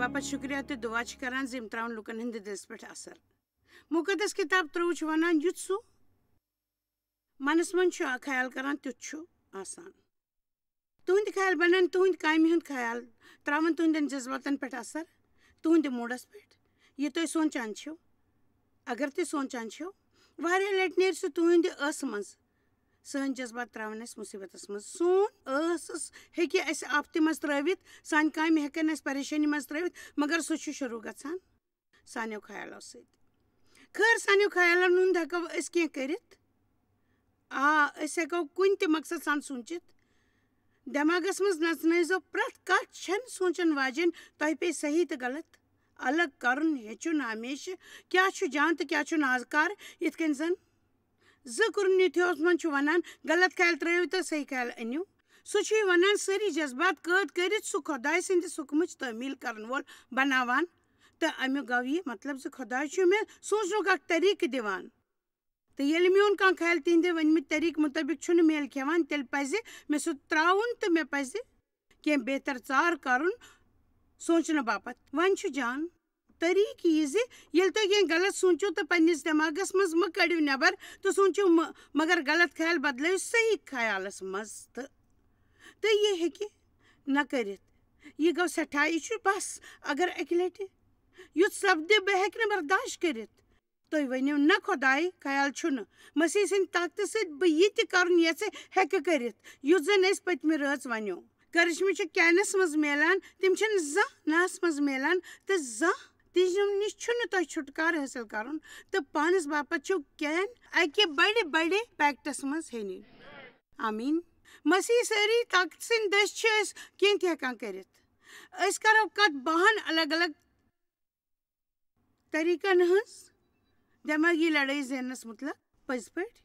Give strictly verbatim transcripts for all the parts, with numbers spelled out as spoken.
باپتھ شُکریہ تہٕ دُعا چھِ کران زِ یِم ترٛاوَن لُکَن ہٕنٛدِ دِلس پٮ۪ٹھ اثر۔ مُقدس کِتاب ترٛۆوُہ چھُ وَنان، یُتھ سُہ منَس منٛز چھُ خیال کران، تیُتھ چھُ آسان۔ تُہٕنٛدِ خیال بَنَن تُہٕنٛدِ کامہِ ہُنٛد خیال، ترٛاوَن تُہٕنٛدٮ۪ن جذباتَن پٮ۪ٹھ اثر، تُہٕنٛدِ موٗڈَس پٮ۪ٹھ، یہِ تُہۍ سونٛچان چھِو۔ اگر تُہۍ سونٛچان چھِو، واریاہ لَٹہِ نیرِ سُہ تُہٕنٛدِ ٲسہٕ منٛز۔ سٲنۍ جذبات ترٛاوَن اَسہِ مُصیٖبتَس منٛز۔ سون ٲسَس ہیٚکہِ اَسہِ آفتہِ منٛز ترٛٲوِتھ، سانہِ کامہِ ہٮ۪کَن اَسہِ پریشٲنی منٛز ترٛٲوِتھ، مگر سُہ چھُ شروٗع گژھان سانیو خیالو سۭتۍ۔ خٲر، سانیو خیالَن ہُنٛد ہٮ۪کو أسۍ کینٛہہ کٔرِتھ؟ آ، أسۍ ہٮ۪کو کُنہِ تہِ مقصد سان سوٗنٛچِتھ۔ دٮ۪ماغَس منٛز نژنٲیزیو پرٛٮ۪تھ کَتھ چھَنہٕ سونٛچَن واجٮ۪ن تۄہہِ پیٚیہِ صحیح تہٕ غلط الگ کَرُن ہیٚچھُن ہمیشہٕ، کیٛاہ چھُ جان تہٕ کیٛاہ چھُ نازکار۔ یِتھ کٔنۍ زَن زٕ کُرنتھیوس منٛز چھُ وَنان، غلط خیال ترٛٲوِو تہٕ صحیح خیال أنِو۔ سُہ چھُ یہِ وَنان، سٲری جذبات قٲد کٔرِتھ سُہ خۄداے سٕنٛدِ حُکمٕچ تعمیٖل کَرَن وول بناوان۔ تہٕ اَمیُک گوٚو یہِ مطلب زِ خۄداے چھُ مےٚ سوٗنٛچنُک اکھ طریٖقہٕ دِوان۔ تہٕ ییٚلہِ میون کانٛہہ خیال تِہنٛدِ ؤنمٕتۍ طریٖقہٕ مُطٲبِق چھُنہٕ میل کھٮ۪وان، تیٚلہِ پَزِ مےٚ سُہ ترٛاوُن تہٕ مےٚ پَزِ کینٛہہ بہتر ژار کَرُن سونٛچنہٕ باپتھ۔ وۄنۍ چھُ جان طریٖقہٕ یہِ زِ ییٚلہِ تُہۍ کینٛہہ غلط سونٛچِو تہٕ پنٛنِس دٮ۪ماغَس منٛز مہٕ کٔڑِو نٮ۪بر تہٕ سونٛچِو مہٕ، مگر غلط خیال بدلٲیِو صحیح خیالَس منٛز۔ تہٕ، تہٕ یہِ ہیٚکہِ نہ کٔرِتھ۔ یہِ گوٚو سٮ۪ٹھاہ، یہِ چھُ بَس، اگر اَکہِ لَٹہِ یُتھ سپدِ، بہٕ ہیٚکہٕ نہٕ برداشت کٔرِتھ۔ تُہۍ ؤنِو، نہ خۄداے، خیال چھُنہٕ۔ مسیح سٕنٛدِ طاقتہٕ سۭتۍ بہٕ یہِ تہِ کرُن یژھٕ ہیٚکہٕ کٔرِتھ، یُتھ زن أسۍ پٔتمہِ رٲژ ونیو۔ کرشمہٕ چھِ کینس منٛز میلان، تِم چھِنہٕ زانٛہہ ناہس منٛز میلان تہٕ زانٛہہ تِہنٛدِ نِش چھُنہٕ تۄہہِ چھُٹکارٕ حٲصِل کرُن تہٕ پانس باپتھ چھِو کین اکہِ بڑِ بڑِ پیکٹس منٛز ہیٚنہِ۔ آمیٖن۔ مسیح سٲری طاقتہٕ سٕنٛدِ دٔسۍ چھِ أسۍ کینٛہہ تہِ ہٮ۪کان کٔرِتھ۔ أسۍ کرو کتھ بہن الگ الگ طریٖقن ہٕنٛز دٮ۪مٲغی لڑٲے زیننس مُتلق۔ پٔزۍ پٲٹھۍ،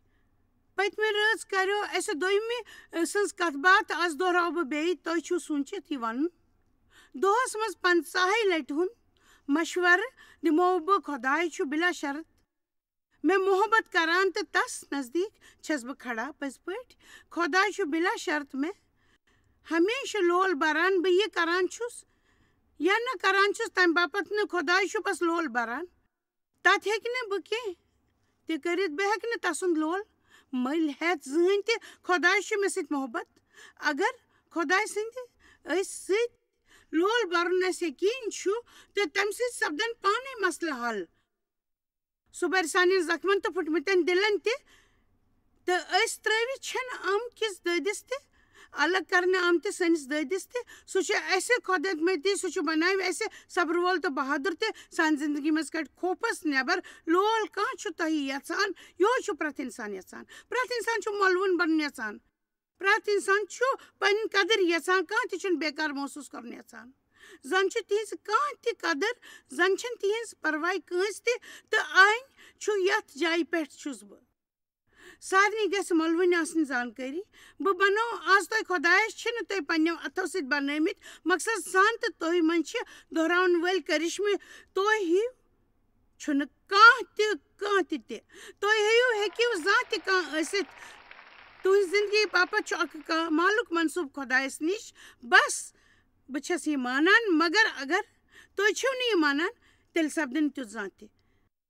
پٔتمہِ رٲژ کریو اسہِ دوٚیمہِ سٕنٛز کتھ باتھ۔ از دۄہراو بہٕ بیٚیہِ، تۄہہِ چھُو سوٗنٛچِتھ یہِ ونُن، دۄہس منٛز پنٛژاہے لٹہِ ہُنٛد مشورٕ دِمو بہٕ، خۄداے چھُ بلا شرط مےٚ محبت کران تہٕ تس نزدیٖک چھَس بہٕ کھڑا۔ پٔزۍ پٲٹھۍ، خۄداے چھُ بلا شرط مےٚ ہمیشہٕ لول بران۔ بہٕ یہِ کران چھُس یا نہ کران چھُس، تَمہِ باپتھ نہٕ، خۄداے چھُ بس لول بران۔ تتھ ہیٚکہِ نہٕ بہٕ کینٛہہ تہِ کٔرِتھ، بہٕ ہیٚکہٕ نہٕ تسُنٛد لول مٔلۍ ہٮ۪تھ زٕہٕنۍ تہِ۔ خۄداے چھُ مےٚ سۭتۍ محبت۔ اگر خۄداے سٕنٛدِ أسۍ سۭتۍ لول برُن اَسہِ یقیٖن چھُ، تہٕ تَمہِ سۭتۍ سپدن پانے مسلہٕ حل۔ سُہ بَرِ سانٮ۪ن زخمن تہٕ پھُٹمٕتٮ۪ن دِلن تہِ، تہٕ أسۍ ترٲوِتھ چھِنہٕ آمہٕ کِس دٲدِس تہِ، الگ کرنہٕ آمتِس سٲنِس دٲدِس تہِ۔ سُہ چھُ اَسہِ خۄد اعتمٲدی، سُہ چھُ بناوِ اَسہِ صبر وول تہٕ بہادُر تہِ۔ سانہِ زندگی منٛز کڑِ خوفس نٮ۪بر۔ لول کانٛہہ چھُ تۄہہِ یژھان، یِہوٚے چھُ پرٛٮ۪تھ انسان یژھان۔ پرٛٮ۪تھ انسان چھُ مۄلوُن بنُن یژھان۔ پرٛٮ۪تھ انسان چھُ پنٕنۍ قدٕر یژھان، کانٛہہ تہِ چھُنہٕ بیکار محسوٗس کرُن یژھان۔ زن چھُ تِہنٛز کانٛہہ تہِ قدٕر، زن چھَنہٕ تِہنٛز پرواے کٲنٛسہِ تہِ، تہٕ أنۍ چھُ یتھ جایہِ پٮ۪ٹھ چھُس بہٕ۔ سارنٕے گژھِ مۄلوٕنۍ آسٕنۍ زانکٲری۔ بہٕ بناوٕ آز تۄہہِ خۄدایس، چھِنہٕ تُہۍ پننٮ۪و اتھو سۭتۍ بنٲومٕتۍ۔ مقصد سان تہٕ تُہۍ منٛز چھِ دۄہراون وٲلۍ کرشمہٕ۔ تُہۍ ہِوۍ چھُنہٕ کانٛہہ تہِ، کانٛہہ تہِ تہِ۔ تُہۍ ہیٚیِو، ہیٚکِو زانٛہہ تہِ کانٛہہ ٲسِتھ۔ تُہٕنٛز زندگی باپتھ چھُ اکھ کمالُک منصوٗبہٕ خۄدایس نِش۔ بس، بہٕ چھَس یہِ مانان، مگر اگر تُہۍ چھِو نہٕ یہِ مانان، تیٚلہِ سپدِ نہٕ تیُتھ زانٛہہ تہِ۔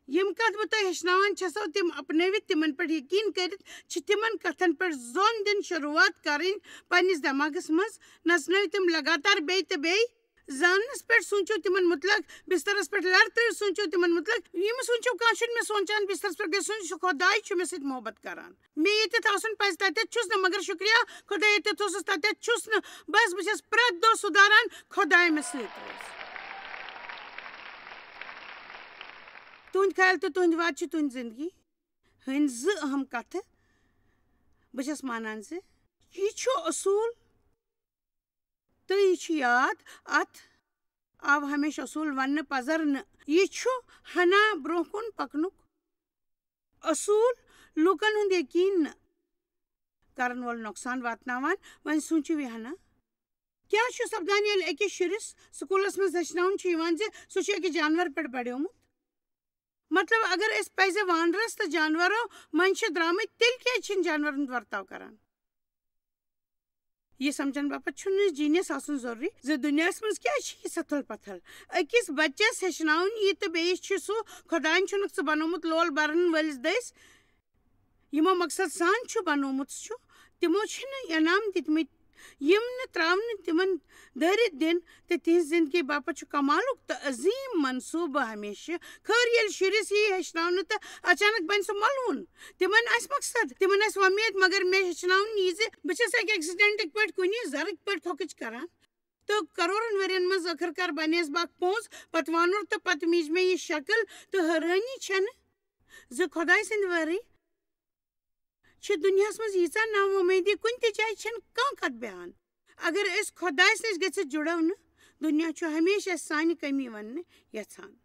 یِم کتھ بہٕ تۄہہِ ہیٚچھناوان چھَسو، تِم اپنٲوِتھ، تِمن پٮ۪ٹھ یقیٖن کٔرِتھ، چھِ تِمن کتھن پٮ۪ٹھ زوٚن دِنۍ شروٗعات کرٕنۍ پننِس دٮ۪ماغس منٛز۔ نژنٲوِو تِم لگاتار بیٚیہِ تہٕ بیٚیہِ۔ زاننس پٮ۪ٹھ سوٗنٛچِو تِمن مُتلق، بسترس پٮ۪ٹھ لرٕ ترٲوِتھ سوٗنٛچِو تِمن مُتلق۔ یِم سوٗنٛچِو، کانٛہہ چھُنہٕ مےٚ سونٛچان بسترس پٮ۪ٹھ گٔژھِتھ سوٗنٛچِو، خۄداے چھُ مےٚ سۭتۍ محبت کران۔ مےٚ ییٚتٮ۪تھ آسُن پزِ، تتٮ۪تھ چھُس نہٕ، مگر شُکریہ خۄداے، ییٚتٮ۪تھ اوسُس، تتٮ۪تھ چھُس نہٕ۔ بس، بہٕ چھَس پرٛٮ۪تھ دۄہ سُدھاران، خۄداے مےٚ سۭتۍ روز۔ تُہٕنٛدۍ خیال تہٕ تُہٕنٛدۍ وعدٕ چھِ تُہٕنٛدِ زندگی ہٕنٛدۍ زٕ اہم کتھٕ۔ بہٕ چھَس مانان زِ یہِ چھُ اصوٗل تہٕ یہِ چھُ یاد، اتھ آو ہمیشہٕ اصوٗل وننہٕ پزر نہٕ۔ یہِ چھُ ہنا برٛونٛہہ کُن پکنُک اصوٗل، لوٗکن ہُنٛد یقیٖن نہٕ کرن وول نۄقصان واتناوان۔ وۄنۍ سوٗنٛچِو یہِ ہنا، کیٛاہ چھُ سپدان، ییٚلہِ أکِس شُرِس سکوٗلس منٛز ہیٚچھناونہٕ چھُ یِوان زِ سُہ چھُ أکِس جانور پٮ۪ٹھ بڑیومُت؟ مطلب، اگر أسۍ پزِ وانرس تہٕ جانورو منٛز چھِ درٛامٕتۍ، تیٚلہِ کیٛازِ چھِنہٕ جانورن ہُنٛد ورتاو کران؟ یہِ سمجھن باپتھ چھُنہٕ جینیس آسُن ضروٗری زِ دُنیاہَس منٛز کیٛازِ چھِ یہِ سَتھل پَتھل۔ أکِس بَچَس ہیٚچھناوُن یہِ تہٕ بیٚیِس چھُ سُہ خۄدایَن چھُنَکھ ژٕ بنوومُت لول بَرَن وٲلِس دٔسۍ۔ یِمو مقصد سان چھُ بنوومُت چھُ، تِمو چھِنہٕ انعام دِتمٕتۍ، یِم نہٕ ترٛاونہٕ تِمن دٲرِتھ دِن، تہٕ تِہنٛز زندگی باپتھ چھُ کمالُک تہٕ عظیٖم منصوٗبہٕ ہمیشہٕ۔ خٲر، ییٚلہِ شُرِس یی ہیٚچھناونہٕ تہٕ اچانک بنہِ سُہ ملوُن، تِمن آسہِ مقصد، تِمن آسہِ وۄمید، مگر مےٚ ہیٚچھناونہٕ یہِ زِ بہٕ چھَس اَکہِ accident کہِ پٲٹھۍ کُنہِ زرٕکۍ پٲٹھۍ کھۄکٕچ کران۔ تہٕ کرورن ؤرین منٛز ٲخٕر کار بنیس بہٕ اکھ پونٛز، پتہٕ وانُر تہٕ پتہٕ میٖج مےٚ یہِ شکل، تہٕ حٲرٲنی چھنہٕ زِ خۄداے سٕنٛدِ ورٲے چھِ دُنیاہَس منٛز ییٖژاہ نااُمیدی، کُنہِ تہِ جایہِ چھَنہٕ کانٛہہ کَتھ بیان۔ اگر أسۍ خۄدایَس نِش گٔژھِتھ جُڑو نہٕ، دُنیا چھُ ہمیشہِ اَسہِ سانہِ کٔمی وَننہٕ یَژھان۔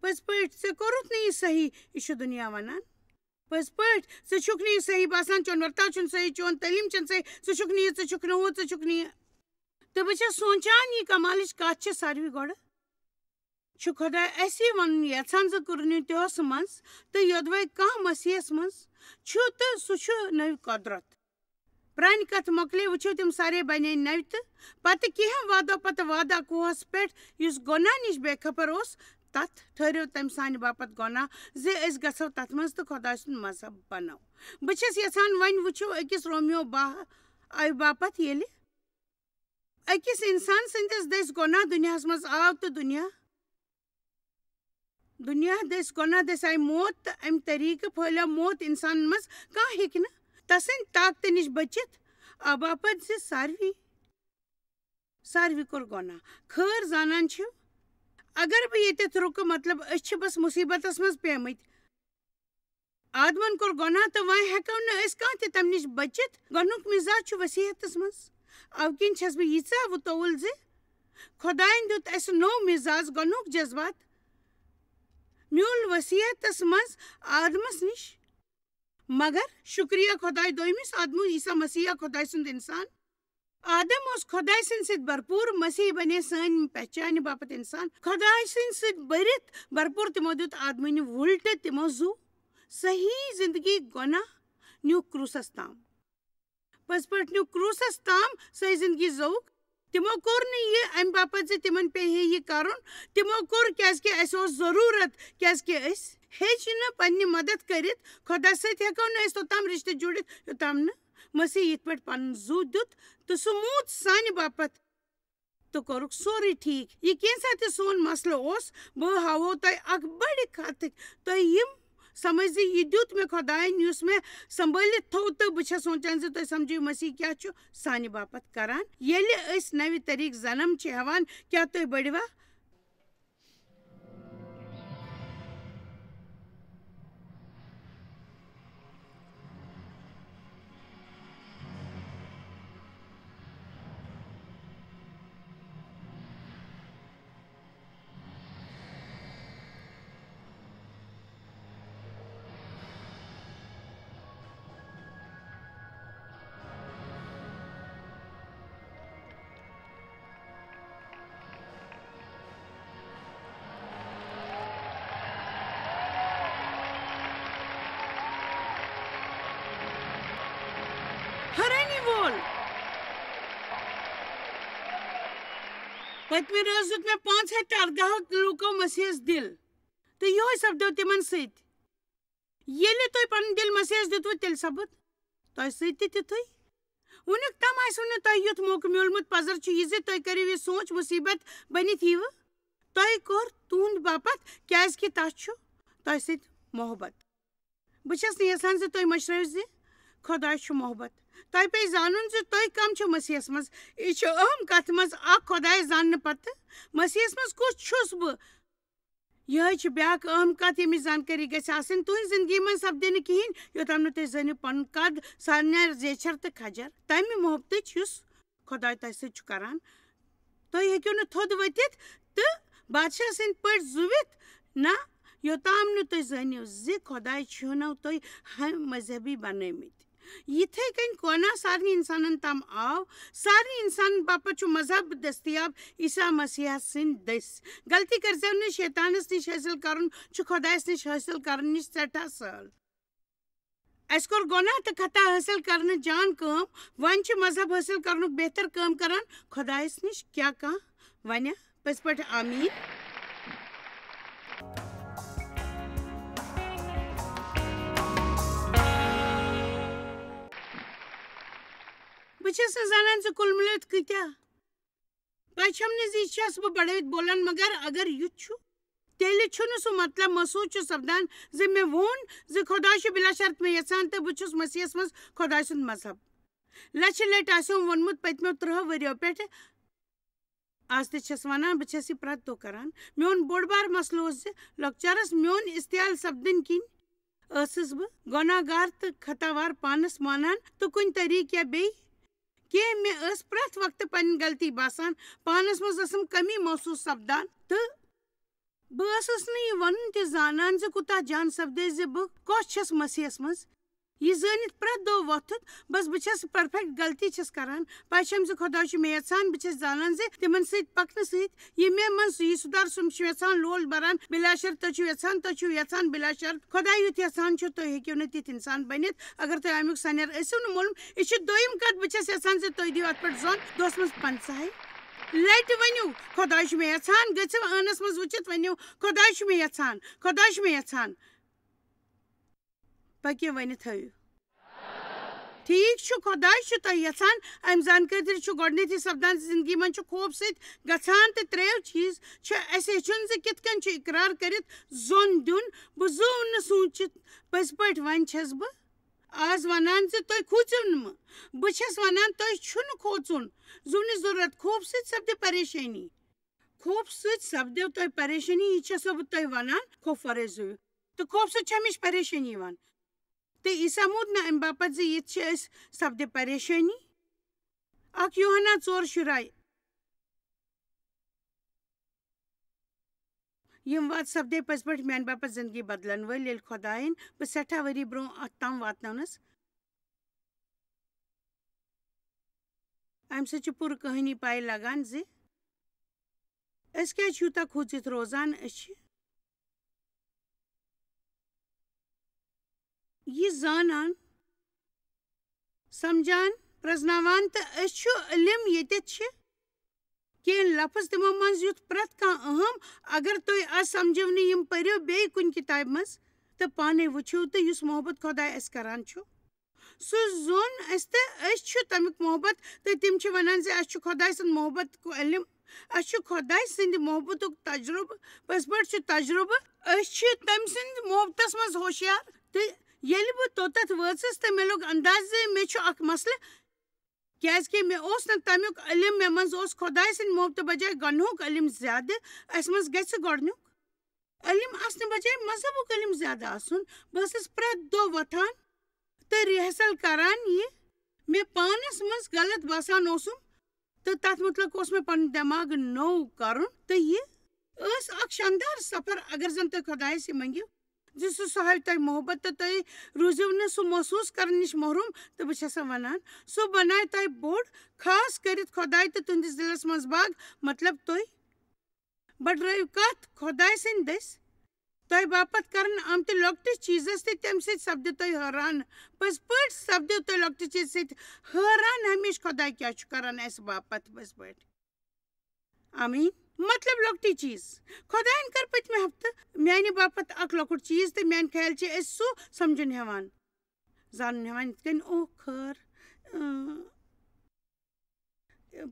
پٔزۍ پٲٹھۍ، ژےٚ کوٚرُتھ نہٕ یہِ صحیح، یہِ چھُ دُنیا وَنان۔ پٔزۍ پٲٹھۍ، ژٕ چھُکھ نہٕ یہِ صحیح باسان، چون ورتاو چھُنہٕ صحیح، چون تعلیٖم چھَنہٕ صحیح، ژٕ چھُکھ نہٕ یہِ، ژٕ چھُکھ نہٕ ہُہ، ژٕ چھُکھ نہٕ یہِ۔ تہٕ بہٕ چھَس سونٛچان، یہِ کمالٕچ کَتھ چھِ ساروی گۄڈٕ۔ چھُ خۄداے اَسہِ یہِ وَنُن یَژھان زِ قرنیوتیوس منٛز تہٕ یودوَے کانٛہہ مسیحس منٛز چھُ تہٕ سُہ چھُ نٔوۍ قۄدرت۔ پرٛانہِ کَتھٕ مۄکلے، وٕچھِو، تِم سارے بنے نَوِ تہٕ پتہٕ کینٛہہ وعدو پتہٕ وعدٕ اکوُہس پٮ۪ٹھ، یُس گۄناہ نِش بے خبر اوس، تَتھ ٹھٔہرِو تَمہِ سانہِ باپتھ گۄناہ زِ أسۍ گژھو تَتھ منٛز تہٕ خۄداے سُنٛد مذہب بنو۔ بہٕ چھَس یَژھان وۄنۍ وٕچھِو أکِس رومیو باہ آیہِ باپتھ، ییٚلہِ أکِس اِنسان سٕنٛدِس دٔسۍ گۄناہ دُنیاہَس منٛز آو تہٕ دُنیا، دُنیا دٔسۍ گۄناہ دٔسۍ آیہِ موت، تہٕ اَمہِ طریٖقہٕ پھٲلیو موت اِنسانَن منٛز۔ کانٛہہ ہیٚکہِ نہٕ تَسٕنٛدِ طاقتہٕ نِش بٔچِتھ، اَمہِ باپتھ زِ ساروی، ساروی کوٚر گۄناہ۔ خٲر زانان چھِو، اگر بہٕ ییٚتٮ۪تھ رُکہٕ، مطلب، أسۍ چھِ بس مُصیٖبتَس منٛز پیمٕتۍ۔ آدمن کوٚر گۄناہ تہٕ وۄنۍ ہٮ۪کو نہٕ أسۍ کانٛہہ تہِ تَمہِ نِش بٔچِتھ۔ گۄڈٕنیُک مِزاج چھُ وصیحتس منٛز۔ اَوٕ کِنۍ چھَس بہٕ ییٖژاہ وُتوُل زِ خۄدایَن دیُت اَسہِ نوٚو مِزاج، گۄڈٕنیُک جذبات میوٗل وصیحتس منٛز آدمس نِش۔ مگر شُکریہ خۄداے دوٚیمِس آدمو عیسیٰ مسیح خۄداے سُنٛد اِنسان۔ آدم اوس خۄداے سٕنٛدِ سۭتۍ بھرپوٗر، مسیح بنے سٲنۍ پہچانہِ باپتھ اِنسان۔ خۄداے سٕنٛدِ سۭتۍ بٔرِتھ بھرپوٗر تِمو دیُت آدمٕنہِ وُلٹہٕ، تِمو زُو صحیح زندگی گۄناہ نیوٗکھ کرٛوٗسس تام۔ پٔزۍ پٲٹھۍ نیوٗکھ کرٛوٗسس تام صحیح زندگی زووُکھ۔ تِمو کوٚر نہٕ یہِ اَمہِ باپتھ زِ تِمن پیٚیہِ ہے یہِ کرُن۔ تِمو کوٚر کیازِ کہِ اَسہِ اوس ضروٗرت، کیازِ کہِ أسۍ ہیٚچھ نہٕ پننہِ مدد کٔرِتھ۔ خۄدا سۭتۍ ہٮ۪کو نہٕ أسۍ توٚتام رِشتہٕ جُڑِتھ، یوٚتام نہٕ مسیح یِتھ پٲٹھۍ پنُن زُو دیُت تہٕ سُہ موٗد سانہِ باپتھ تہٕ کوٚرُکھ سورُے ٹھیٖک۔ یہِ کینٛژھا تہِ سون مسلہٕ اوس، بہٕ ہاوو تۄہہِ اکھ بٔڑِ کتھ، تۄہہِ یِم سمجھ زِ یہِ دیُت مےٚ خۄدایَن، یُس مےٚ سنبھٲلِتھ تھوٚو، تہٕ بہٕ چھَس سونٛچان زِ تُہۍ سمجھِو مسیح کیٛاہ چھُ سانہِ باپتھ کران۔ ییٚلہِ أسۍ نوِ طریٖقہٕ جنم چھِ ہٮ۪وان، کیٛاہ تُہۍ بٔڑِوا؟ حٲرانی وول۔ پٔتمہِ رٲژ دیُت مےٚ پانٛژھ ہَتھ تہٕ اَرداہ لوٗکو مسیحس دِل، تہٕ یِہوٚے سپدیو تِمن سۭتۍ۔ ییٚلہِ تۄہہِ پنُن دِل مسیحس دیُتوٕ، تیٚلہِ سپُد تۄہہِ سۭتۍ تہِ تِتھُے۔ وُنیُک تام آسِوٕ نہٕ تۄہہِ یُتھ موقعہٕ میوٗلمُت۔ پزر چھُ یہِ زِ تُہۍ کٔرِو یہِ سونٛچ مُصیبت بٔنِتھ یِیوٕ۔ تۄہہِ کوٚر تُہُنٛد باپتھ، کیازِ کہِ تس چھُ تۄہہِ سۭتۍ محبت۔ بہٕ چھَس نہٕ یژھان زِ تُہۍ مٔشرٲیِو زِ خۄداے چھُ محبت۔ تۄہہِ پیٚیہِ زانُن زِ تُہۍ کم چھِو مسیحس منٛز۔ یہِ چھُ اہم کتھ منٛز اکھ، خۄدایس زاننہٕ پتہٕ مسیحس منٛز کُس چھُس بہٕ؟ یِہوٚے چھِ بیٛاکھ اہم کتھ، ییٚمِچ زانکٲری گژھِ آسٕنۍ۔ تُہنٛزِ زندگی منٛز سپدِ نہٕ کِہیٖنۍ، یوٚتام نہٕ تُہۍ زٲنِو پنُن قد، سارنٕے زیچھر تہٕ کھجر تمہِ محبتٕچ، یُس خۄداے تۄہہِ سۭتۍ چھُ کران۔ تُہۍ ہیٚکِو نہٕ تھوٚد ؤتھِتھ تہٕ بادشاہ سٕنٛدۍ پٲٹھۍ زُوِتھ، نہ، یوٚتام نہٕ تُہۍ زٲنِو زِ خۄداے چھُنو تۄہہِ ہم مذہبی بنٲومٕتۍ۔ یِتھے کٔنۍ قوناہ سارنٕے انسانن تام آو، سارنٕے انسانن باپتھ چھُ مذہب دٔستیاب عیسیٰ مسیحس سٕنٛدۍ دٔسۍ۔ غلطی کٔرۍزیو نہٕ، شیطانس نِش حٲصِل کرُن چھُ خۄدایس نِش حٲصِل کرنہٕ نِش سٮ۪ٹھاہ سہل۔ اسہِ کوٚر گۄناہ تہٕ خطا حٲصِل کرنہٕ جان کٲم، وۄنۍ چھِ مذہب حٲصِل کرنُک بہتر کٲم کران۔ خۄدایس نِش کیٛاہ کانٛہہ ونہِ پٔزۍ پٲٹھۍ آمیٖن؟ بہٕ چھَس نہٕ زانان زِ کُل مِلٲوِتھ کۭتیٛاہ پَے چھَم نہٕ زِ یہِ چھَس بہٕ بَڑٲوِتھ بولان، مگر اگر یُتھ چھُ، تیٚلہِ چھُنہٕ سُہ مطلب محسوٗس چھُ سپدان زِ مےٚ ووٚن زِ خۄداے چھُ بِلا شرط مےٚ یَژھان تہٕ بہٕ چھُس مسیحس منٛز خۄداے سُنٛد مذہب۔ لَچھِ لَٹہِ آسیوم ووٚنمُت پٔتمیو ترٛہو ؤرِیو پٮ۪ٹھٕ، از تہِ چھَس وَنان، بہٕ چھَس یہِ پرٛٮ۪تھ دۄہ کران۔ میون بوٚڑ بار مسلہٕ اوس زِ لۄکچارس میون استحال سپدٕنۍ کِنۍ ٲسٕس بہٕ گۄناہ گار تہٕ خطاوار پانس مانان تہٕ کُنہِ طریٖقہٕ یا بیٚیہِ کینٛہہ، مےٚ ٲس پرٛٮ۪تھ وقتہٕ پنٕنۍ غلطی باسان، پانس منٛز ٲسٕم کمی محسوٗس سپدان تہٕ بہٕ ٲسٕس نہٕ یہِ وَنُن تہِ زانان زِ کوٗتاہ جان سپدے زِ بہٕ کۄس چھَس مسیحس منٛز۔ یہِ زٲنِتھ پرٛٮ۪تھ دۄہ وۄتھُن، بس بہٕ چھَس perfect غلطی چھَس کران۔ پَے چھَم زِ خۄداے چھُ مےٚ یَژھان، بہٕ چھَس زانان زِ تِمن سۭتۍ پَکنہٕ سۭتۍ یہِ مےٚ منٛز یہِ سُدھار سُم چھُ یَژھان، لول بَران، بِلا شرط تُہۍ چھِو یَژھان، تُہۍ چھِو یَژھان بِلا شرط۔ خۄداے یُتھ یَژھان چھُ، تُہۍ ہیٚکِو نہٕ تِتھۍ اِنسان بٔنِتھ۔ اگر تُہۍ اَمیُک سَنیر ٲسِو نہٕ مولوٗم، یہِ چھِ دوٚیِم کَتھ، بہٕ چھَس یَژھان زِ تُہۍ دِیِو اَتھ پٮ۪ٹھ زۄن دۄہَس منٛز پنٛژاہَے لَٹہِ ؤنِو، خۄداے چھُ مےٚ یَژھان، گٔژھِو ٲنَس منٛز وٕچھِتھ ؤنِو، خۄداے چھُ مےٚ یَژھان، خۄداے چھُ مےٚ یَژھان۔ پٔکِو ؤنِتھ ہٲیِو۔ ٹھیٖک چھُ، خۄداے چھُ تۄہہِ یَژھان۔ اَمہِ زانکٲری چھُ گۄڈٕنیتھٕے سپدان زِ زِندگی منٛز چھُ خوف سۭتۍ گژھان تہٕ ترٛیٚیو چیٖز چھِ اَسہِ ہیٚچھُن زِ کِتھ کٔنۍ چھُ اقرار کٔرِتھ زوٚن دیُن۔ بہٕ زوٗ نہٕ سوٗنٛچِتھ، پٔزۍ پٲٹھۍ وۄنۍ چھَس بہٕ آز وَنان زِ تُہۍ کھوٗژِو نہٕ مہٕ۔ بہٕ چھَس وَنان تۄہہِ چھُنہٕ کھوژُن، زوٗنٕچ ضروٗرت۔ خوف سۭتۍ سپدِ پریشٲنی۔ خوف سۭتۍ سپدیو تۄہہِ پریشٲنی، یہِ چھَسو بہٕ تۄہہِ وَنان، خوف ورٲے زُوِو۔ تہٕ خوف سۭتۍ چھِ ہمیشہِ پریشٲنی یِوان۔ تہٕ عیسیٰ موٗد نہٕ اَمہِ باپتھ زِ ییٚتہِ چھِ أسۍ سپدِ پریشٲنی۔ اکھ یوحنا ژور شُراہ۔ یِم وعدٕ سپدے پٔزۍ پٲٹھۍ میانہِ باپتھ زندگی بدلن وٲلۍ، ییٚلہِ خۄدایَن بہٕ سٮ۪ٹھاہ ؤری برونٛہہ اَتھ تام واتنٲونَس۔ اَمہِ سۭتۍ چھِ پوٗرٕ کہانی پَے لگان زِ أسۍ کیٛازِ چھِ یوٗتاہ کھوٗژِتھ روزان۔ أسۍ چھِ یہِ زانان، سمجھان، پرزناوان تہٕ أسۍ چھُ علم ییٚتٮ۪تھ چھِ کینٛہہ لفظ تِمو منٛز یُتھ پرٛٮ۪تھ کانٛہہ اہم، اگر تُہۍ آز سمجھِو نہٕ، یِم پٔرِو بیٚیہِ کُنہِ کِتابہِ منٛز تہٕ پانے وٕچھِو تہٕ یُس محبت خۄداے اَسہِ کران چھُ، سُہ زوٚن اَسہِ تہٕ أسۍ چھِ تَمیُک محبت۔ تہٕ تِم چھِ وَنان زِ اَسہِ چھُ خۄداے سُنٛد محبت کو علم، اَسہِ چھُ خۄداے سٕنٛدِ محبتُک تجرُبہٕ۔ پٔزۍ پٲٹھۍ چھُ تجرُبہٕ، أسۍ چھِ تٔمۍ سٕنٛدِ محبتَس منٛز ہوشیار۔ تہٕ ییٚلہِ بہٕ توٚتَتھ وٲژٕس تہٕ مےٚ لوٚگ انداز زِ مےٚ چھُ اَکھ مسلہٕ، کیٛازِکہِ مےٚ اوس نہٕ تَمیُک علم، مےٚ منٛز اوس خۄداے سٕنٛدِ محبتہٕ بجایہِ گۄنہُک علم زیادٕ۔ اَسہِ منٛز گژھِ گۄڈٕنیُک علم آسنہٕ بجایہِ مذہبُک علم زیادٕ آسُن۔ بہٕ ٲسٕس پرٛٮ۪تھ دۄہ وۄتھان تہٕ ریہرسل کران یہِ مےٚ پانس منٛز غلط باسان اوسُم، تہٕ تتھ مُتعلق اوس مےٚ پنُن دٮ۪ماغ نوٚو کرُن۔ تہٕ یہِ ٲس اکھ شاندار سفر۔ اگر زن تُہۍ خۄدایس یہِ مٔنگِو زِ سُہ، سُہ ہاوِ تۄہہِ محبت تہٕ تُہۍ روٗزِو نہٕ سُہ محسوٗس کرنہٕ نِش محروٗم، تہٕ بہٕ چھسو ونان، سُہ بنایہِ تۄہہِ بوٚڑ، خاص کٔرِتھ خۄداے تہٕ تُہنٛدِس دِلس منٛز باغ، مطلب تُہۍ۔ بڈرٲیِو کتھ خۄداے سٕنٛدِ دٔسۍ۔ تۄہہِ باپتھ کرن آمتہِ لۄکٹِس چیٖزس تہِ تمہِ سۭتۍ سپدِو تُہۍ حٲران۔ پٔزۍ پٲٹھۍ سپدِو تُہۍ لۄکٹِس چیٖزس سۭتۍ حٲران ہمیشہِ خۄداے کیٛاہ چھُ کران اسہِ باپتھ۔ پٔزۍ پٲٹھۍ۔ آمیٖن۔ مطلب لۄکٹُے چیٖز۔ خۄدایَن کٔر پٔتمہِ ہفتہٕ میانہِ باپتھ اکھ لۄکُٹ چیٖز تہٕ میانہِ خیال چھِ أسۍ سُہ سمجھُن ہٮ۪وان۔ زانُن ہٮ۪وان یِتھ کٔنۍ، اوہ خٲر، اۭں،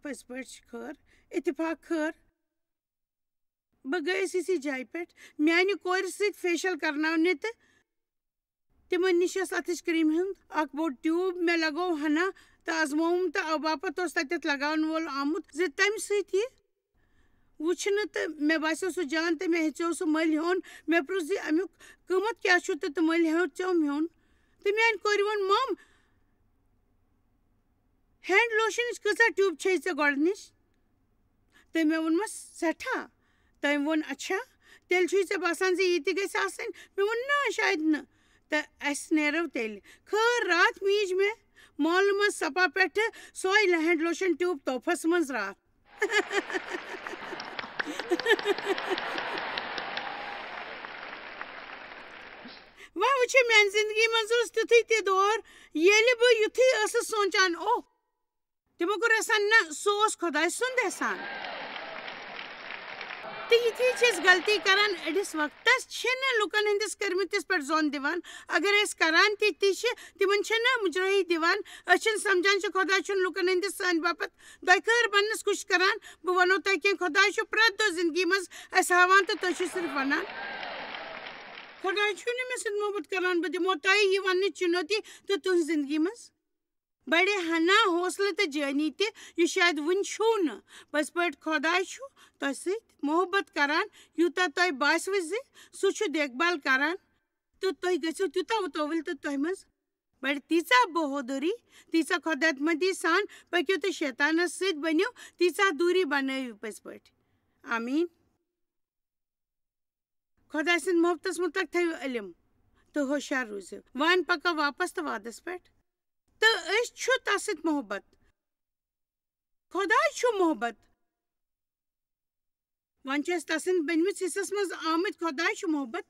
پٔزۍ پٲٹھۍ چھِ خٲر، اتفاق خٲر۔ بہٕ گٔیَس یِژھٕے جایہِ پٮ۪ٹھ، میانہِ کورِ سۭتۍ facial کرناونہِ تہٕ تِمن نِش ٲس اَتھٕچ کرٛیٖمہِ ہُنٛد اکھ بوٚڑ tube۔ مےٚ لگوو ہنا تہٕ آزمووُم تہٕ اَمہِ باپتھ اوس تَتٮ۪تھ لگاون وول آمُت زِ تَمہِ سۭتۍ یہِ وُچھنہٕ، تہٕ مےٚ باسیو سُہ جان تہٕ مےٚ ہیٚژیو سُہ مٔلۍ ہیوٚن۔ مےٚ پرُژھ زِ اَمیُک قۭمتھ کیٛاہ چھُ تہٕ تہٕ مٔلۍ ہیوٚژیوم ہیوٚن۔ تہٕ میٛانہِ کورِ ووٚن، "مم، hand lotionٕچ کۭژاہ tube چھے ژےٚ گۄڈٕنِچ؟" تہٕ مےٚ ووٚنمَس، "سٮ۪ٹھاہ۔" تٔمۍ ووٚن، "اچھا، تیٚلہِ چھُے ژےٚ باسان زِ یہِ تہِ گژھِ آسٕنۍ؟" مےٚ ووٚن، "نہ، شاید نہٕ۔" تہٕ اَسہِ نیرو تیٚلہِ۔ خٲر راتھ میٖج مےٚ مالہٕ منٛز سپا پٮ۪ٹھٕ سۄے hand lotion tube تحفس منٛز راتھ۔ واہ، وٕچھِو، میانہِ زندگی منٛز اوس تیُتھُے تہِ دور، ییٚلہِ بہٕ یُتھُے ٲسٕس سونٛچان، اوہ، تِمو کوٚر احسان۔ نہ، سُہ اوس خۄداے سُنٛد احسان۔ تہٕ یِتھُے چھِ أسۍ غلطی کران، أڑِس وقتس چھِنہٕ لُکن ہٕنٛدِس کٔرمٕتِس پٮ۪ٹھ زوٚن دِوان۔ اگر أسۍ کران تہِ تہِ چھِ، تِمن چھِنہٕ مُجرٲہی دِوان۔ أسۍ چھِنہٕ سمجھان زِ خۄداے چھُنہٕ لُکن ہٕنٛدِس سانہِ باپتھ دۄیہِ خٲر بننس کوٗشش کران۔ بہٕ ونو تۄہہِ کینٛہہ، خۄداے چھُ پرٛٮ۪تھ دۄہ زندگی منٛز اَسہِ ہاوان تہٕ تُہۍ چھِو صرف ونان، خۄداے چھُنہٕ مےٚ سۭتۍ محبت کران۔ بہٕ دِمو تۄہہِ یہِ وننٕچ چُنوتی تہٕ تُہنٛز زندگی منٛز بڑِ ہنا حوصلہٕ تہٕ جٲنی تہِ، یہِ شاید وُنہِ چھُو نہٕ۔ پٔزۍ پٲٹھۍ خۄداے چھُ تۄہہِ سۭتۍ محبت کران، یوٗتاہ تۄہہِ باسِوٕ زِ سُہ چھُ دیکھ بال کران، تہٕ تُہۍ گٔژھِو تیوٗتاہ وُتٲوِل تہٕ تۄہہِ منٛز بڑِ تیٖژاہ بہادُری، تیٖژاہ خۄدایَت مٔنٛدی سان پٔکِو تہٕ شیطانَس سۭتۍ بٔنِو، تیٖژاہ دوٗری بنٲیِو پٔزۍ پٲٹھۍ۔ آمیٖن۔ خۄداے سٕنٛدِ محبتَس مُتعلق تھٲیِو علم تہٕ ہوشیار روٗزِو۔ وۄنۍ پَکو واپس تہٕ وعدَس پٮ۪ٹھ۔ تہٕ أسۍ چھُ تَس سۭتۍ محبت۔ خۄداے چھُ محبت۔ وۄنۍ چھِ أسۍ تَس سٕنٛدِ بٔنمِس حِصَس منٛز آمٕتۍ۔ خۄداے چھُ محبت۔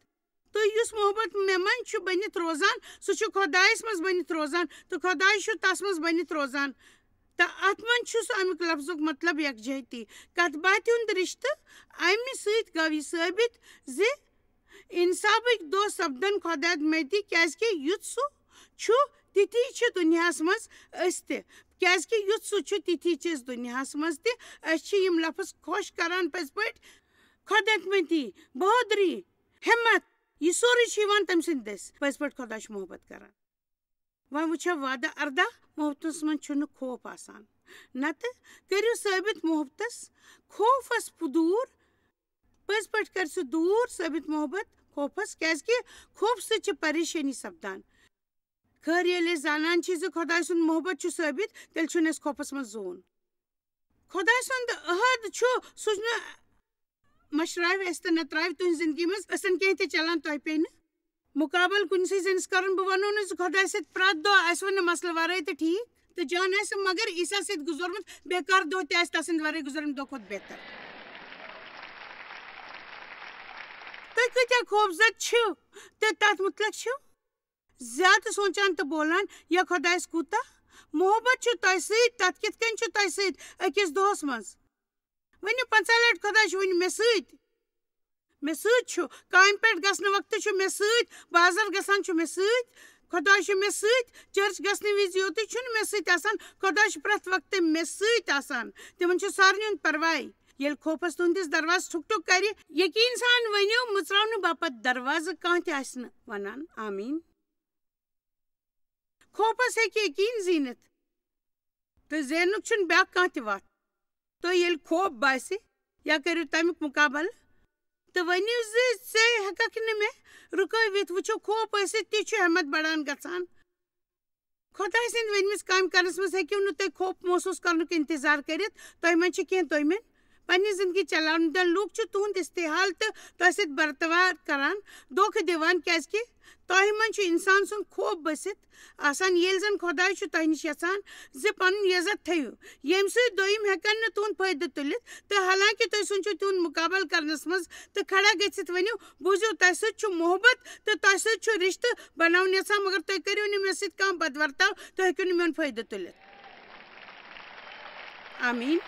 تہٕ یُس محبت مےٚ منٛز چھُ بٔنِتھ روزان، سُہ چھُ خۄدایَس منٛز بٔنِتھ روزان، تہٕ خۄداے چھُ تَس منٛز بٔنِتھ روزان۔ تہٕ اَتھ منٛز چھُ سُہ اَمیُک لفظُک مطلب یکجہتی، کَتھ باتھِ ہُنٛد رِشتہٕ۔ اَمہِ سۭتۍ گوٚو یہِ ثٲبِت زِ اِنصافٕکۍ دۄہ سپدن خۄدایَت مٔتی، کیٛازِکہِ یُتھ سُہ چھُ، تِتھی چھِ دُنیاہَس منٛز أسۍ تہِ۔ کیٛازِکہِ یُتھ سُہ چھُ، تِتھی چھِ أسۍ دُنیاہَس منٛز تہِ۔ أسۍ چھِ یِم لفظ خۄش کران پٔزۍ پٲٹھۍ۔ خۄدایَت مٔتی، بہادری، ہمت، یہِ سورُے چھُ یِوان تٔمۍ سٕنٛدِ دٔسۍ۔ پٔزۍ پٲٹھۍ خۄداے چھُ محبت کران۔ وۄنۍ وٕچھو وعدٕ اَرداہ، محبتَس منٛز چھُنہٕ خوف آسان۔ نَتہٕ کٔرِو ثٲبِت محبتَس خوفَس پُ-، دوٗر۔ پٔزۍ پٲٹھۍ کَرِ سُہ دوٗر ثٲبِت محبت خوفَس، کیٛازِکہِ خوفہٕ سۭتۍ چھِ پریشٲنی سپدان۔ خٲر، ییٚلہِ أسۍ زانان چھِ زِ خۄداے سُنٛد محبت چھُ ثٲبِت، تیٚلہِ چھُنہٕ اَسہِ خوفَس منٛز زوٗن۔ خۄداے سُنٛد عہد چھُ، سُہ چھُنہٕ مٔشراوِ اَسہِ تہٕ نہ ترٛاوِ تُہٕنٛزِ زِندگی منٛز أسَن کینٛہہ تہِ چلان تۄہہِ پیٚیہِ نہٕ مُقابل کُنہِ سۭتۍ زَنِس کَرُن۔ بہٕ وَنو نہٕ زِ خۄداے سۭتۍ پرٛٮ۪تھ دۄہ آسہِ وۄنۍ نہٕ مسلہٕ وَرٲے تہٕ ٹھیٖک تہٕ جان آسہِ، مگر عیسیٰ سۭتۍ گُزورمُت بیکار دۄہ تہِ آسہِ تَسٕنٛدِ وَرٲے گُزرمُت دۄہ کھۄتہٕ بہتر۔ تُہۍ کۭتیٛاہ خوفزد چھِو تہٕ تَتھ مُتعلِق چھِو زیادٕ سونٛچان تہٕ بولان، یا خۄدایَس کوٗتاہ محبت چھُ تۄہہِ سۭتۍ، تَتھ کِتھ کٔنۍ چھُ تۄہہِ سۭتۍ أکِس دۄہَس منٛز؟ ؤنِو پنٛژاہ لَٹہِ، خۄداے چھُ وٕنہِ مےٚ سۭتۍ۔ مےٚ سۭتۍ چھُ۔ کامہِ پٮ۪ٹھ گژھنہٕ وقتہٕ چھُ مےٚ سۭتۍ، بازر گژھان چھُ مےٚ سۭتۍ، خۄداے چھُ مےٚ سۭتۍ، چرچ گژھنہٕ وِزِ یوتُے چھُنہٕ مےٚ سۭتۍ آسان، خۄداے چھُ پرٛٮ۪تھ وقتہٕ مےٚ سۭتۍ آسان۔ تِمن چھُ سارنٕے ہُنٛد پرواے۔ ییٚلہِ خوفس تُہنٛدِس دروازس ٹھُک ٹھُک کرِ، یقیٖن سان ؤنِو، مُژراونہٕ باپتھ دروازٕ کانٛہہ تہِ آسہِ نہٕ ونان۔ آمیٖن۔ خوفس ہیٚکہِ یقیٖن زیٖنِتھ تہٕ زینُک چھُنہٕ بیٛاکھ کانٛہہ تہِ وَتھ۔ تُہۍ ییٚلہِ خوف باسہِ، یا کٔرِو تَمیُک مُقابلہٕ تہٕ ؤنِو زِ ژےٚ ہٮ۪کَکھ نہٕ مےٚ رُکٲوِتھ۔ وٕچھِو، خوف ٲسِتھ تہِ چھُ ہٮ۪مت بڑان گژھان۔ خۄداے سٕنٛدِ ؤنمٕژ کامہِ کرنَس منٛز ہیٚکِو نہٕ تُہۍ خوف محسوٗس کرنُک انتظار کٔرِتھ۔ تۄہہِ منٛز چھِ کینٛہہ تٔمۍ پننہِ زندگی چلاونہٕ دِوان۔ لوٗکھ چھِ تُہُنٛد استحال تہٕ تۄہہِ سۭتۍ برتاوار کران، دھوکہٕ دِوان، کیٛازِکہِ تۄہہِ منٛز چھُ انسان سُنٛد خوف بٔسِتھ آسان، ییٚلہِ زن خۄداے چھُ تۄہہِ نِش یژھان زِ پنُن عزت تھٲیِو، ییٚمہِ سۭتۍ دوٚیِم ہٮ۪کن نہٕ تُہُنٛد فٲیدٕ تُلِتھ۔ تہٕ حالانکہِ تُہۍ سوٗنٛچِو تِہُنٛد مُقابلہٕ کرنس منٛز تہٕ کھڑا گٔژھِتھ ؤنِو، بوٗزِو، تۄہہِ سۭتۍ چھُ محبت تہٕ تۄہہِ سۭتۍ چھُ رِشتہٕ بناوُن یژھان، مگر تُہۍ کٔرِو نہٕ مےٚ سۭتۍ کانٛہہ بدورتاو، تُہۍ ہیٚکِو نہٕ میون فٲیدٕ تُلِتھ۔ آمیٖن۔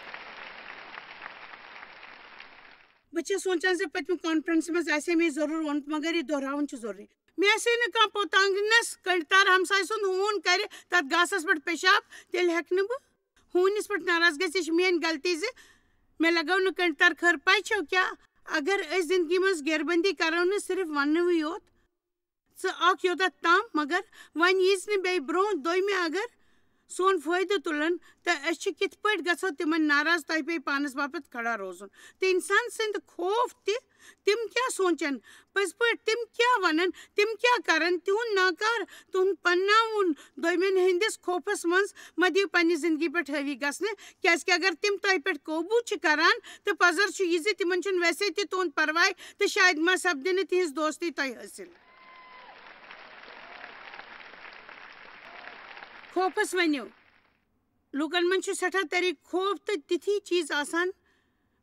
بہٕ چھَس سونٛچان زِ پٔتمہِ کانفرنسہِ منٛز آسہِ ہے مےٚ یہِ ضروٗر ووٚنمُت، مگر یہِ دۄہراوُن چھُ ضروٗری۔ مےٚ آسہِ ہے نہٕ کانٛہہ پوٚت آنٛگنَس کٔنٛڈۍ تار ہمسایہِ سُنٛد ہوٗن کَرِ تَتھ گاسَس پٮ۪ٹھ پیشاب، تیٚلہِ ہٮ۪کہٕ نہٕ بہٕ ہوٗنِس پٮ۪ٹھ ناراض گٔژھِتھ۔ یہِ چھِ میٛٲنۍ غلطی زِ مےٚ لَگٲو نہٕ کٔنٛڈۍ تار کھٔر۔ پَے چھو کیٛاہ؟ اگر أسۍ زِندگی منٛز گیربندی کَرو نہٕ، صرف وَننُے یوت، ژٕ اکھ یوٚتتھ تام، مگر وۄنۍ ییٖژ نہٕ بیٚیہِ برونٛہہ دوٚیمہِ اگر سون فٲیدٕ تُلن، تہٕ أسۍ چھِ کِتھ پٲٹھۍ گژھو تِمن ناراض؟ تۄہہِ پیٚیہِ پانس باپتھ کھڑا روزُن۔ تہٕ انسان سٕنٛدۍ خوف تہِ، تِم کیٛاہ سونٛچن، پٔزۍ پٲٹھۍ تِم کیٛاہ ونن، تِم کیٛاہ کرن، تِہُنٛد ناکار، تِہُنٛد پنناوُن دوٚیمٮ۪ن ہٕنٛدِس خوفس منٛز مہ دِیِو پننہِ زندگی پٮ۪ٹھ حٲوی گژھنہٕ، کیٛازِکہِ اگر تِم تۄہہِ پٮ۪ٹھ قوبوٗ چھِ کران، تہٕ پزر چھُ یہِ زِ تِمن چھُنہٕ ویسے تہِ تُہُنٛد پرواے، تہٕ شاید ما سپدِ نہٕ تِہنٛز دوستی تۄہہِ حٲصِل۔ خوفس ؤنِو۔ لوٗکن منٛز چھُ سٮ۪ٹھاہ طریٖقہٕ خوف تہٕ تِتھی چیٖز آسان۔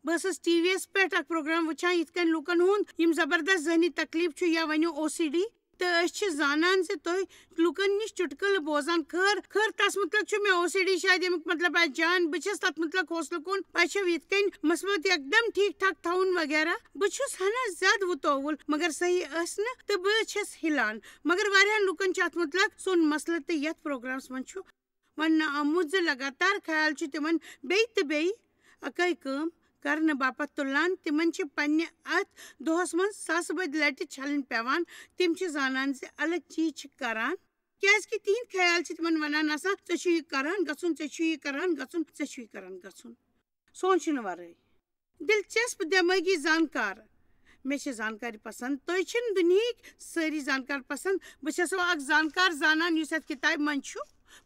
بہٕ ٲسٕس ٹی وی یَس پٮ۪ٹھ اکھ پروگرام وٕچھان، یِتھ کٔنۍ لوٗکن ہُنٛد یِم زبردست ذہنی تکلیٖف چھُ یا ؤنِو او سی ڈی، تہٕ أسۍ چھِ زانان زِ تُہۍ لُکن نِش چُٹکلہٕ بوزان۔ خٲر، خٲر، تس مُتعلق چھُ مےٚ او سی ڈی شاید ییٚمیُک مطلب آسہِ جان۔ بہٕ چھَس تتھ مُتعلق حوصلہٕ کُن پَژھیو یِتھ کٔنۍ مَس ووت یکدم ٹھیٖک ٹھاک تھاوُن وغیرہ۔ بہٕ چھُس ہنا زیادٕ وُتووُل، مگر صحیح ٲس نہٕ تہٕ بہٕ چھَس ہِلان۔ مگر واریاہن لُکن چھُ اتھ مُتعلق سون مسلہٕ تہٕ یتھ پروگرامس منٛز چھُ وننہٕ آمُت زِ لگاتار خیال چھُ تِمن بیٚیہِ تہٕ بیٚیہِ اکٲے کٲم کرنہٕ باپتھ تُلان۔ تِمن چھِ پننہِ اتھ دۄہس منٛز ساسہٕ بٔدۍ لٹہِ چھلٕنۍ پٮ۪وان۔ تِم چھِ زانان زِ الگ چیٖز چھِ کران، کیازِ کہِ تِہنٛدۍ خیال چھِ تِمن ونان آسان، "ژےٚ چھُ یہِ کران گژھُن، ژےٚ چھُ یہِ کران گژھُن، ژےٚ چھُ یہِ کران گژھُن"، سونٛچنہٕ ورٲے۔ دلچسپ دٮ۪مٲغی زانکار۔ مےٚ چھِ زانکاری پسند۔ تُہۍ چھِنہٕ دُنیہٕکۍ سٲری زانکار پسند۔ بہٕ چھَسو اکھ زانکار زانان یُس یتھ کتابہِ منٛز چھُ۔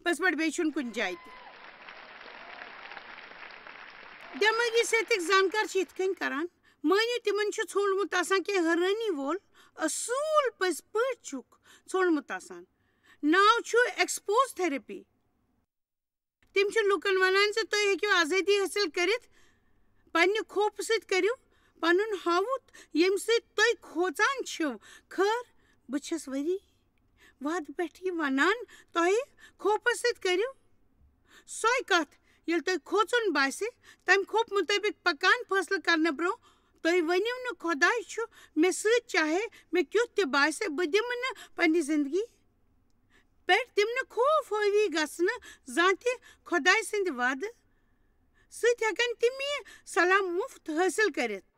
پٔزۍ پٲٹھۍ بیٚیہِ چھُنہٕ کُنہِ جایہِ تہِ۔ دٮ۪مٲغی صحتٕکۍ زانکار چھِ یِتھ کٔنۍ کران۔ مٲنِو، تِمن چھُ ژھونٛڈمُت آسان کینٛہہ حٲرٲنی وول اصوٗل پٔزۍ پٲٹھۍ چھُکھ ژھونٛڈمُت آسان۔ ناو چھُ ایکسپوز تھراپی۔ تِم چھِ لوٗکن وَنان زِ تُہۍ ہیٚکِو آزٲدی حٲصِل کٔرِتھ، پننہِ خوفہٕ سۭتۍ کٔرِو پنُن ہاوُتھ، ییٚمہِ سۭتۍ تُہۍ کھوژان چھِو۔ خٲر، بہٕ چھَس ؤری وادٕ پٮ۪ٹھ یہِ وَنان، تۄہہِ خوفہٕ سۭتۍ کٔرِو سۄے کَتھ، ییٚلہِ تۄہہِ کھوژُن باسہِ، تَمہِ خوفہٕ مُطٲبِق پَکان فٲصلہٕ کرنہٕ برٛونٛہہ۔ تُہۍ ؤنِو نہٕ، "خۄداے چھُ مےٚ سۭتۍ، چاہے مےٚ کیُتھ تہِ باسہِ، بہٕ دِمہٕ نہٕ پننہِ زندگی پٮ۪ٹھ دِمہٕ نہٕ خوف حٲوی گژھنہٕ زانٛہہ تہِ خۄداے سٕنٛدِ وعدٕ سۭتۍ ہٮ۪کن تِم یہِ صلاح مُفت حٲصِل کٔرِتھ۔"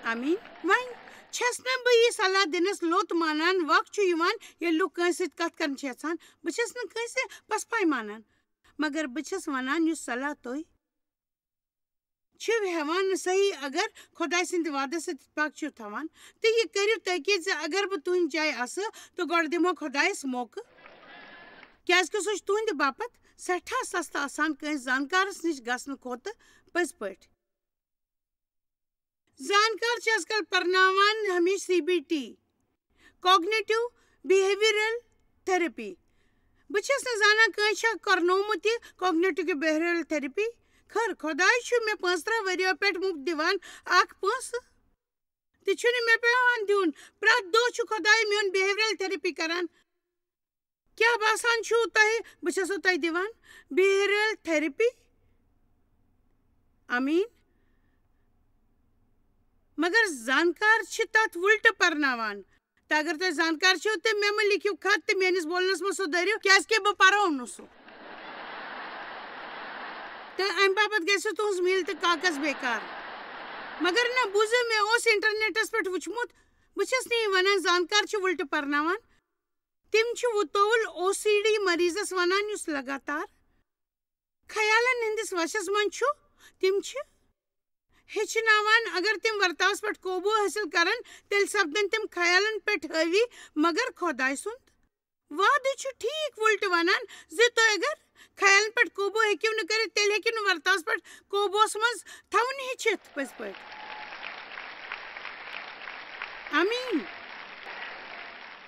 آمیٖن۔ وۄنۍ چھَس نہٕ بہٕ یہِ صلاح دِنَس لوٚت مانان۔ وق چھُ یِوان، ییٚلہِ لُکھ کٲنٛسہِ سۭتۍ کَتھ کَرٕنۍ چھِ یَژھان۔ بہٕ چھَس نہٕ کٲنٛسہِ پَسپاے مانان، مگر بہٕ چھَس وَنان، یُس صلاح تُہۍ چھِو ہٮ۪وان نہٕ صحیح، اگر خۄداے سٕنٛدِ وعدس سۭتۍ اتفاق چھِو تھاوان، تہٕ یہِ کٔرِو تٲکید زِ اگر بہٕ تُہنٛدِ جایہِ آسہٕ، تہٕ گۄڈٕ دِمہو خۄدایس موقعہٕ، کیازِ کہِ سُہ چھُ تُہنٛدِ باپتھ سٮ۪ٹھاہ سستہٕ آسان کٲنٛسہِ زانکارس نِش گژھنہٕ کھۄتہٕ۔ پٔزۍ پٲٹھۍ۔ زانکار چھِ آز کل پرناوان ہمیشہِ C B T, cognitive behavioural therapy. بہٕ چھَس نہٕ زانان کٲنٛسہِ چھا کرنومُت یہِ کوگنیٹو بِہیویرل تھراپی۔ خٲر، خۄداے چھُ مےٚ پانٛژترٕٛہ ؤرِیو پٮ۪ٹھ مُفت دِوان اکھ پونٛسہٕ، تہِ چھُنہٕ مےٚ پٮ۪وان دیُن۔ پرٛٮ۪تھ دۄہ چھُ خۄداے میون بِہیویرل تھراپی کران۔ کیٛاہ باسان چھُو تۄہہِ؟ بہٕ چھَسو تۄہہِ دِوان بِہیویرل تھراپی۔ آمیٖن۔ مگر زانکار چھِ تَتھ وُلٹہٕ پرناوان۔ تہٕ اگر تُہۍ زانکار چھِو، تہٕ مےٚ مہٕ لیکھِو خط تہٕ میٲنِس بولنَس مہٕ سُدٲرِو، کیٛازِ کہِ بہٕ پرو نہٕ سُہ۔ تہٕ اَمہِ باپتھ گژھِ تُہنٛز میٖل تہٕ کاغذ بیکار۔ مگر نہ، بوٗزِو، مےٚ اوس انٹرنیٹَس پٮ۪ٹھ وُچھمُت، بہٕ چھَس نہٕ یہِ وَنان زانکار چھِ وُلٹہٕ پرناوان۔ تِم چھِ وُتوُل او سی ڈی مریضس وَنان، یُس لگاتار خیالن ہٕنٛدِس وشس منٛز چھُ۔ تِم چھِ ہیٚچھناوان، اگر تِم ورتاوس پٮ۪ٹھ قوبوٗ حٲصِل کرن، تیٚلہِ سپدن تِم خیالن پٮ۪ٹھ حٲوی، مگر خۄداے سُنٛد وعدٕ چھُ ٹھیٖک وُلٹہٕ ونان زِ تُہۍ اگر خیالن پٮ۪ٹھ قوبوٗ ہیٚکِو نہٕ کٔرِتھ، تیٚلہِ ہیٚکِو نہٕ ورتاوس پٮ۪ٹھ قوبوٗوس منٛز تھاوُن ہیٚچھِتھ پٔزۍ پٲٹھۍ۔ آمیٖن۔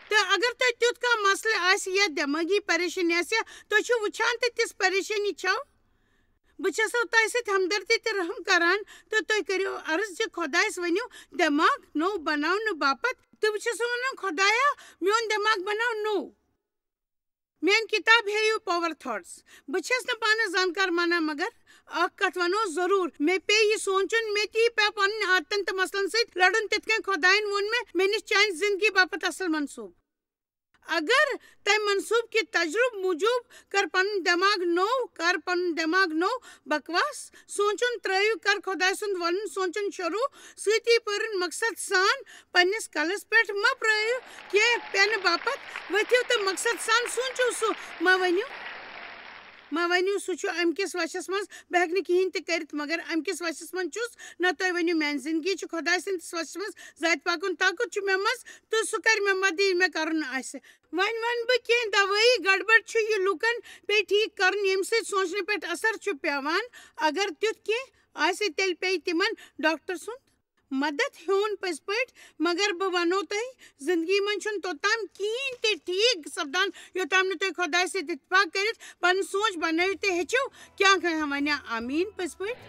تہٕ اگر تۄہہِ تیُتھ کانٛہہ مسلہٕ آسہِ یا دٮ۪مٲغی پریشٲنی آسہِ، یا تُہۍ چھِو وٕچھان تہٕ تِژھ پریشٲنی چھَو، بہٕ چھَسو تۄہہِ سۭتۍ ہمدردی تہٕ رحم کران، تہٕ تُہۍ کٔرِو عرض زِ خۄدایَس ؤنِو دٮ۪ماغ نوٚو بناونہٕ باپتھ۔ تہٕ بہٕ چھَسو وَنان، "خۄدایا، میون دٮ۪ماغ بناو نوٚو۔" میٲنۍ کِتاب ہیٚیِو پاور تھاٹس۔ بہٕ چھَس نہٕ پانَس زانکار مانان، مگر اکھ کتھ وَنو ضروٗر، مےٚ پیٚیہِ یہِ سونٛچُن، مےٚ تہِ یی پیٚو پنٕنۍ عادتن تہٕ مسلن سۭتۍ لڑُن، تِتھ کٔنۍ خۄدایَن ووٚن مےٚ، مےٚ نِش چانہِ زندگی باپتھ اصل منصوٗبہٕ۔ اگر تَمہِ منصوٗبہٕ کہِ تجرُبہٕ موٗجوٗب کر پنُن دٮ۪ماغ نوٚو، کر پنُن دٮ۪ماغ نوٚو، بکواس سونٛچُن ترٲیِو، کر خۄداے سُنٛد وَنُن سونٛچُن شروٗع، سۭتی پٔرِن مقصد سان پننِس کلس پٮ۪ٹھ۔ مہ پرٲیِو کینٛہہ پٮ۪نہٕ باپتھ، ؤتھِو تہٕ مقصد سان سونٛچِو سُہ۔ مہ ؤنِو، مہ ؤنِو، "سُہ چھُ امہِ کِس وشس منٛز، بہٕ ہٮ۪کہٕ نہٕ کِہینۍ تہِ کٔرِتھ"، مگر امہِ کِس وشس منٛز چھُس نہ۔ تُہۍ ؤنِو، "میانہِ زندگی چھِ خۄداے سٕنٛدِس وشس منٛز، ذاتِ پاکُن طاقت چھُ مےٚ منٛز، تہٕ سُہ کرِ مےٚ مدد، یہِ مےٚ کرُن آسہِ"۔ وۄنۍ ونہٕ بہٕ کینٛہہ دوٲیی گڑبڑ چھُ یہِ لوٗکن پیٚیہِ ٹھیٖک کرُن، ییٚمہِ سۭتۍ سونٛچنہٕ پٮ۪ٹھ اثر چھُ پٮ۪وان۔ اگر تیُتھ کینٛہہ آسہِ، تیٚلہِ پیٚیہِ تِمن ڈاکٹر سُنٛد مدد ہیوٚن پٔزۍ پٲٹھۍ۔ مگر بہٕ ونو تۄہہِ، زندگی منٛز چھُنہٕ توٚتام کِہیٖنۍ تہِ ٹھیٖک سپدان، یوٚتام نہٕ تُہۍ خۄدایہِ سۭتۍ اتفاق کٔرِتھ پنُن سونٛچ بنٲوِو تہٕ ہیٚچھِو کیٛاہ کانٛہہ ونیا۔ آمیٖن پٔزۍ پٲٹھۍ۔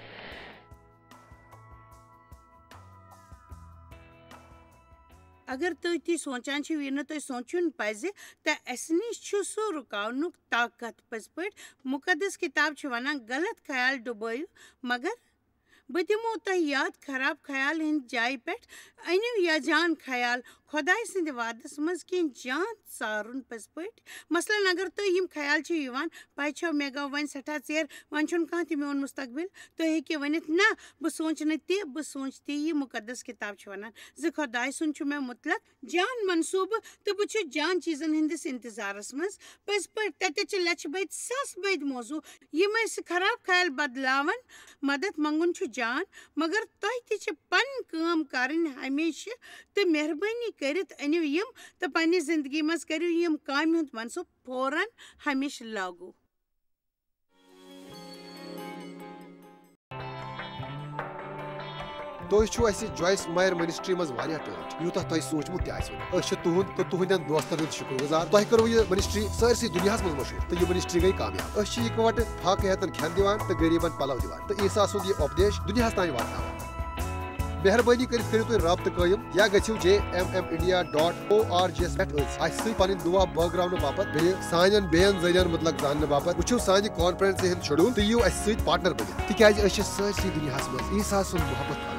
اگر تُہۍ تہِ سونٛچان چھِو، یہِ نہٕ تۄہہِ سونٛچُن پَزِ، تہٕ اَسہِ نِش چھُ سُہ رُکاونُک طاقت۔ پٔزۍ پٲٹھۍ، مُقدس کِتاب چھِ وَنان، غلط خیال ڈُبٲیِو، مگر بہٕ دِمو تۄہہِ یَتھ خراب خیال ہٕنٛدِ جایہِ پٮ۪ٹھ أنِو یا جان خیال۔ خۄداے سٕنٛدِ وعدَس منٛز کینٛہہ جان ژارُن پٔزۍ پٲٹھۍ۔ مثلاً، اگر تۄہہِ یِم خیال چھِ یِوان، پَے چھو، مےٚ گوٚو وۄنۍ سٮ۪ٹھاہ ژیر، وۄنۍ چھُنہٕ کانٛہہ تہِ میون مُستقبِل، تُہۍ ہیٚکِو ؤنِتھ، نہ، بہٕ سونٛچہٕ نہٕ تہِ، بہٕ سونٛچہٕ تی۔ یہِ مُقدس کِتاب چھِ وَنان زِ خۄداے سُنٛد چھُ مےٚ مُتلق جان منصوٗبہٕ، تہٕ بہٕ چھُس جان چیٖزَن ہٕنٛدِس اِنتظارَس منٛز۔ پٔزۍ پٲٹھۍ، تَتہِ چھِ لَچھِ بٔدۍ، ساس بٔدۍ موضوع، یِم أسۍ خراب خیال بدلاوَن، مدد منٛگُن چھُ جان، مگر تۄہہِ تہِ چھِ پنٕنۍ کٲم کرٕنۍ ہمیشہٕ، تہٕ مہربٲنی کٔرِتھ أنِو یِم، تہٕ پننہِ زندگی منٛز کٔرِو یِم کامہِ ہُنٛد منصوٗبہٕ فوراً ہمیشہٕ لاگوٗ۔ تُہۍ چھِو اَسہِ جویس مایر منسٹری منٛز واریاہ ٹٲٹھۍ، یوٗتاہ تۄہہِ سوٗنٛچمُت تہِ آسِوٕ نہٕ۔ أسۍ چھِ تُہُنٛد تہٕ تُہنٛدٮ۪ن دوستن ہُنٛد شُکر گُزار۔ تۄہہِ کٔروٕ یہِ منسٹری سٲرسٕے دُنیاہس منٛز مشہوٗر، تہٕ یہِ منسٹری گٔے کامیاب۔ أسۍ چھِ یِکوٹہٕ فاقہٕ ہیتن کھٮ۪ن دِوان تہٕ غریٖبن پلو دِوان، تہٕ عیسیٰ سُنٛد یہِ اُپدیش دُنیاہس تام واتناوان۔ مہربٲنی کٔرِتھ کٔرِو تُہۍ رابطہٕ قٲیِم یا گٔژھِو J M M India dot O R G یس پٮ۪ٹھ أتھۍ اَسہِ سۭتۍ پنٕنۍ دُعا بٲگراونہٕ باپتھ، بیٚیہِ سانٮ۪ن بیٚین ذٔریعن مُتعلق زاننہٕ باپتھ۔ وٕچھِو سانہِ کانفرنسہِ ہُنٛد شیڈول تہٕ یِیِو اَسہِ سۭتۍ پارٹنر بٔنِتھ، تِکیازِ أسۍ چھِ سٲرسٕے دُنیاہس منٛز عیسیٰ سُنٛد محبت کران۔